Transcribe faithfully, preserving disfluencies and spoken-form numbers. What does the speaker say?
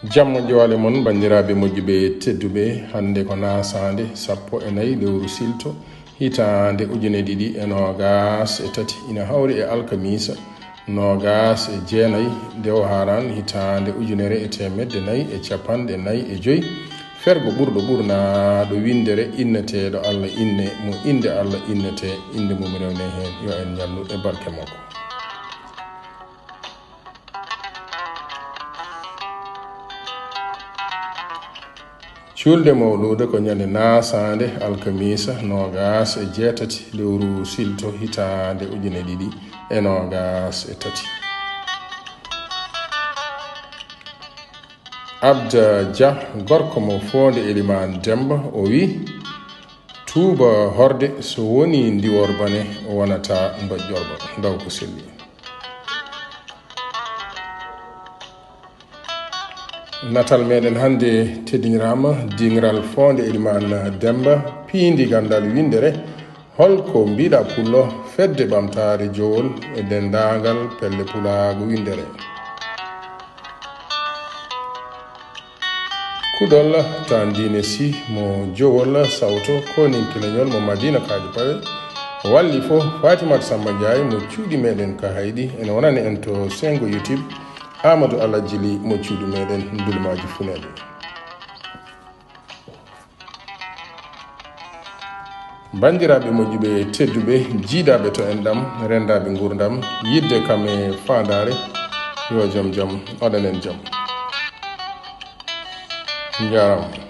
Jam mo joole mon, banndiraaɓe moƴƴuɓe tedduɓe. Hannde ko naasaande sappo e nayi lewru silto, hitaande ujune ɗiɗi e noogaas e tati, ina hawri e alkamiisa noogaas e jeenayi dewo haaraan, hitaande ujunere e teemedde nayi e capanɗe nayi e joy. Fergo ɓurɗo ɓurnaaɗo winndere inneteeɗo Alla inne, mo innde Alla innetee, innde mum rewnee heen, yo en ñallu e barke makko. Juulde mawluuda ko ñande naasaande alkamiisa noogaas e jeetati lewru silto hitaande ujune ɗiɗi e noogaas e tati. Abda Dia, gorko mo Foonde Elimaan Demba, o wi, tuuba horde so woni ndiwor bane wonata mbaƴƴorba. Ndaw ko selli. Natal meɗen hannde teddiniraama diŋral Foonde Elimaan Demba, piindi ganndal winndere. Holko mbiɗa pullo fedde ɓamtaare Jowol e denndaangal pelle pulaagu winndere? Kuɗol Tandiine Si mo Jowol Sawto, koninkileñol mo Madina Kaaji Pawe, walli fof Fatimat Samba Ndiaye mo cuuɗi meɗen ka Hayɗi, ene wonani en to senngo YouTube, Amadou Alhaji Ly mo cuuɗi meɗen Ndulmaaji Funeeɓe. Banndiraaɓe moƴƴuɓe tedduɓe, jiidaaɓe to enɗam, renndaaɓe nguurndam, yiɗde kam e faandaare, yo jam jam waɗan en jam. Njaaraama.